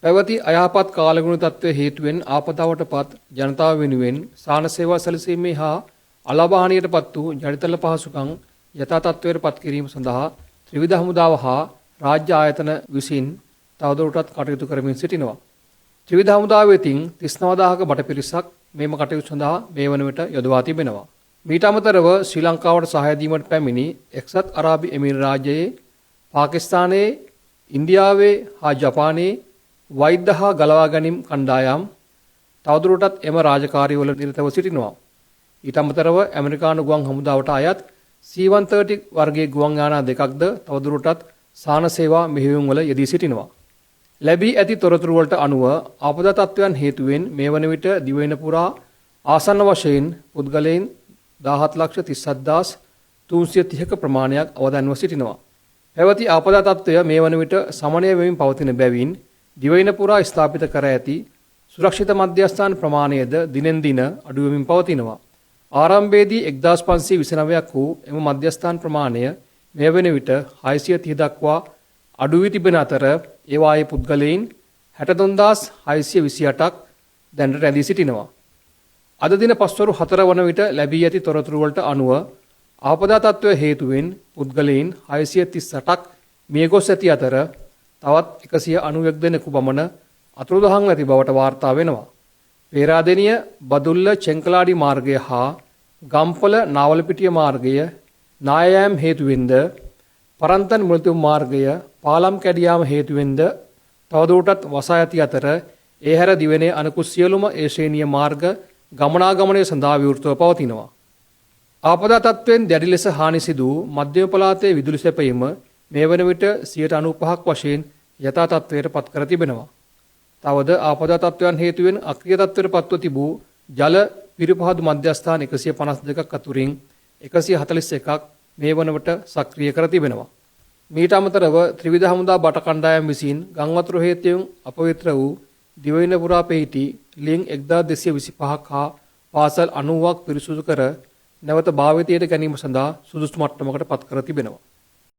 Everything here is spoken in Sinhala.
පැවති අයහපත් කාලගුණ තත්ත්වය හේතුවෙන් ආපදාවට පත් ජනතාව වෙනුවෙන් සාන සේවා සැලසීමේ හා අලාභ පත් වූ ජනිතල පහසුකම් යථා තත්ත්වයට පත් කිරීම සඳහා ත්‍රිවිධ හමුදාව හා රාජ්‍ය ආයතන විසින් තවදුරටත් කටයුතු කරමින් සිටිනවා. ත්‍රිවිධ හමුදාව වෙතින් 39,000ක බට පිරිසක් මේම කටයුතු සඳහා මේ වන විට යොදවා තිබෙනවා. මීට අමතරව ශ්‍රී ලංකාවට සහාය දීමට පැමිණි එක්සත් අරාබි එමිර් රාජ්‍යයේ, පාකිස්තානයේ, ඉන්දියාවේ හා ජපානයේ වෛද්‍ය හා ගලවා ගැනීම් කණ්ඩායම් තවදුරටත් එම රාජකාරිවල නිරතව සිටිනවා. ඊට අමතරව ඇමරිකානු ගුවන් හමුදාවට අයත් C-130 වර්ගයේ ගුවන් යානා දෙකක්ද තවදුරටත් සාන සේවා මෙහෙයුම් වල යෙදී සිටිනවා. ලැබී ඇති තොරතුරු වලට අනුව ආපදා තත්ත්වයන් හේතුවෙන් මේ වන විට දිවයින පුරා ආසන්න වශයෙන් පුද්ගලයන් 17,37,330ක ප්‍රමාණයක් අවදන්ව සිටිනවා. පැවති ආපදා තත්ත්වය මේ වන විට සමනය වෙමින් පවතින බැවින් දිවයින පුරා ස්ථාපිත කර ඇති සුරක්ෂිත මධ්‍යස්ථාන ප්‍රමාණයද දිනෙන් දින අඩු වෙමින් පවතිනවා. ආරම්භයේදී 1529ක් වූ එම මධ්‍යස්ථාන ප්‍රමාණය මේ වන විට 630 දක්වා අඩු වී තිබෙන අතර ඒවායේ පුද්ගලයන් 63628ක් දැනට රැඳී සිටිනවා. අද දින පස්වරු 4 වන විට ලැබී ඇති තොරතුරු වලට අනුව ආපදා තත්ත්වය හේතුවෙන් පුද්ගලයන් 638ක් මියගොස් ඇති අතර තවත් 191 දෙනෙකු පමණ අතුරුදහන්ව ඇති බවට වාර්තා වෙනවා. පේරාදෙනිය බදුල්ල චෙන්කලාඩි මාර්ගය හා ගම්පොළ නාවලපිටිය මාර්ගය නායෑම් හේතුවෙන්ද, පරන්තන් මුලතිව් මාර්ගය පාලම් කැඩියාම හේතුවෙන්ද තවදුරටත් වසා ඇති අතර ඒ හැර දිවයිනේ අනෙකුත් සියලුම ඒ ශ්‍රේණිය මාර්ග ගමනාගමනය සඳහා විවෘතව පවතිනවා. ආපදා තත්ත්වයෙන් දැඩි ලෙස හානි සිදු වූ මධ්‍යම පළාතේ විදුලි සැපයීම මේ වන විට 95%ක් වශයෙන් යථා තත්ත්වයට පත් කර තිබෙනවා. තවද ආපදා තත්ත්වයන් හේතුවෙන් අක්‍රිය තත්ත්වයට පත්ව තිබූ ජල පිරිපහදු මධ්‍යස්ථාන 152ක් අතුරින් 141ක් මේ වන විට සක්‍රිය කර තිබෙනවා. මීට අමතරව ත්‍රිවිධ හමුදා බට කණ්ඩායම් විසින් ගංවතුර හේතුවෙන් අපවිත්‍ර වූ දිවයින පුරා පිහිටි ලිං 1225ක් හා පාසල් 90ක් පිරිසුදු කර නැවත භාවිතයට ගැනීම සඳහා සුදුසු මට්ටමකට පත් කර තිබෙනවා.